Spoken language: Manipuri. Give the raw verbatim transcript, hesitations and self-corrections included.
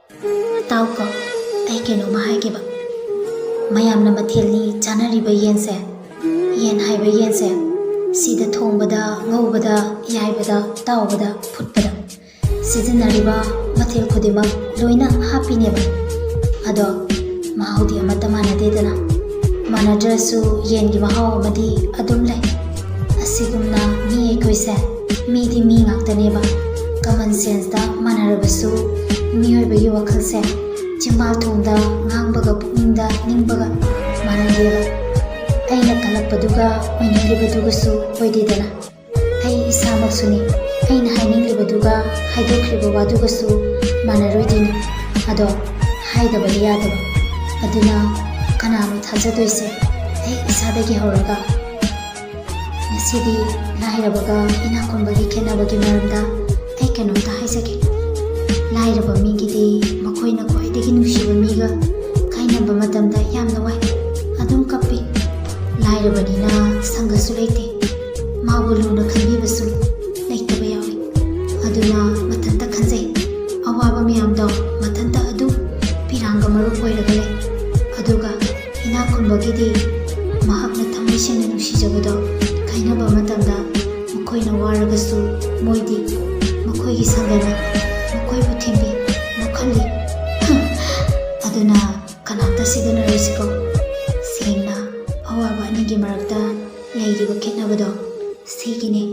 ꯇꯥꯎꯀꯣ, ꯑꯩ ꯀꯩꯅꯣꯝꯃ ꯍꯥꯏꯒꯦꯕ꯫ ꯃꯌꯥꯝꯅ ꯃꯊꯦꯜꯅꯤ ꯆꯥꯅꯔꯤꯕ ꯌꯦꯟꯁꯦ, ꯌꯦꯟ ꯍꯥꯏꯕ ꯌꯦꯟꯁꯦ, ꯁꯤꯗ ꯊꯣꯡꯕꯗ, ꯉꯧꯕꯗ, ꯌꯥꯏꯕꯗ, ꯇꯥꯎꯕꯗ, ꯐꯨꯠꯄꯗ ꯁꯤꯖꯤꯟꯅꯔꯤꯕ ꯃꯊꯦꯜ ꯈꯨꯗꯤꯡꯃꯛ ꯂꯣꯏꯅ ꯍꯥꯞꯄꯤꯅꯦꯕ꯫ ꯑꯗꯣ ꯃꯍꯥꯎꯗꯤ ꯑꯃꯠꯇ ꯃꯥꯟꯅꯗꯦꯗꯅ꯫ ꯃꯥꯟꯅꯗ꯭ꯔꯁꯨ ꯌꯦꯟꯒꯤ ꯃꯍꯥꯎ ꯑꯃꯗꯤ ꯑꯗꯨꯝ ꯂꯩ꯫ ꯑꯁꯤꯒꯨꯝꯅ ꯃꯤ ꯑꯩꯈꯣꯏꯁꯦ ꯃꯤꯗꯤ ꯃꯤ ꯉꯥꯛꯇꯅꯦꯕ꯫ Common senseꯇ ꯃꯥꯟꯅꯔꯕꯁꯨ ꯃꯤꯑꯣꯏꯕꯒꯤ ꯋꯥꯈꯜꯁꯦ ꯆꯤꯝꯕꯥꯜ ꯊꯣꯡꯗ ꯉꯥꯡꯕꯒ ꯄꯨꯛꯅꯤꯡꯗ ꯅꯤꯡꯕꯒ ꯃꯥꯟꯅꯗꯦꯕ꯫ ꯑꯩꯅ ꯈꯜꯂꯛꯄꯗꯨꯒ ꯑꯣꯏꯅꯤꯡꯂꯤꯕꯗꯨꯒꯁꯨ ꯑꯣꯏꯗꯦꯗꯅ꯫ ꯑꯩ ꯏꯁꯥꯃꯛꯁꯨꯅꯤ, ꯑꯩꯅ ꯍꯥꯏꯅꯤꯡꯂꯤꯕꯗꯨꯒ ꯍꯥꯏꯗꯣꯛꯈ꯭ꯔꯤꯕ ꯋꯥꯗꯨꯒꯁꯨ ꯃꯥꯟꯅꯔꯣꯏꯗꯣꯏꯅꯤ꯫ ꯑꯗꯣ ꯍꯥꯏꯗꯕꯗꯤ ꯌꯥꯗꯕ꯫ ꯑꯗꯨꯅ ꯀꯅꯥꯅꯣ ꯊꯥꯖꯗꯣꯏꯁꯦ? ꯑꯩ ꯏꯁꯥꯗꯒꯤ ꯍꯧꯔꯒ꯫ ꯉꯁꯤꯗꯤ ꯂꯥꯏꯔꯕꯒ ꯏꯅꯥꯛ ꯈꯨꯟꯕꯒꯤ ꯈꯦꯠꯅꯕꯒꯤ ꯃꯔꯝꯗ ꯑꯩ ꯀꯩꯅꯣꯝꯇ ꯍꯥꯏꯖꯒꯦ꯫ ꯂꯥꯏꯔꯕ ꯃꯤꯒꯤꯗꯤ ꯃꯈꯣꯏꯅ ꯈ꯭ꯋꯥꯏꯗꯒꯤ ꯅꯨꯡꯁꯤꯕ ꯃꯤꯒ ꯀꯥꯏꯅꯕ ꯃꯇꯝꯗ ꯌꯥꯝꯅ ꯋꯥꯏ, ꯑꯗꯨꯝ ꯀꯞꯄꯤ꯫ ꯂꯥꯏꯔꯕꯅꯤꯅ ꯁꯪꯒꯁꯨ ꯂꯩꯇꯦ, ꯃꯥꯕꯨ ꯂꯨꯅ ꯈꯟꯕꯤꯕꯁꯨ ꯂꯩꯇꯕ ꯌꯥꯎꯏ꯫ ꯑꯗꯨꯅ ꯃꯊꯟꯇ ꯈꯟꯖꯩ, ꯑꯋꯥꯕ ꯃꯌꯥꯝꯗꯣ ꯃꯊꯟꯇ ꯑꯗꯨꯝ ꯄꯤꯔꯥꯡꯒ ꯃꯔꯨꯞ ꯑꯣꯏꯔꯒ ꯂꯩ꯫ ꯑꯗꯨꯒ ꯏꯅꯥꯛ ꯈꯨꯟꯕꯒꯤꯗꯤ ꯃꯍꯥꯛꯅ ꯊꯃꯣꯏ ꯁꯦꯡꯅ ꯅꯨꯡꯁꯤꯖꯕꯗꯣ ꯀꯥꯏꯅꯕ ꯃꯇꯝꯗ ꯃꯈꯣꯏꯅ ꯋꯥꯔꯒꯁꯨ ꯃꯣꯏꯗꯤ ꯃꯈꯣꯏꯒꯤ ꯁꯪꯒꯅ ꯃꯈꯣꯏꯕꯨ ꯊꯦꯝꯕꯤ, ꯅꯣꯛꯍꯜꯂꯤ꯫ ꯑꯗꯨꯅ ꯀꯅꯥꯝꯇ ꯁꯤꯗꯅꯔꯣꯏꯁꯤꯀꯣ꯫ ꯁꯦꯡꯅ ꯑꯋꯥꯕ ꯑꯅꯤꯒꯤ ꯃꯔꯛꯇ ꯂꯩꯔꯤꯕ ꯈꯦꯠꯅꯕꯗꯣ ꯁꯤꯒꯤꯅꯤ꯫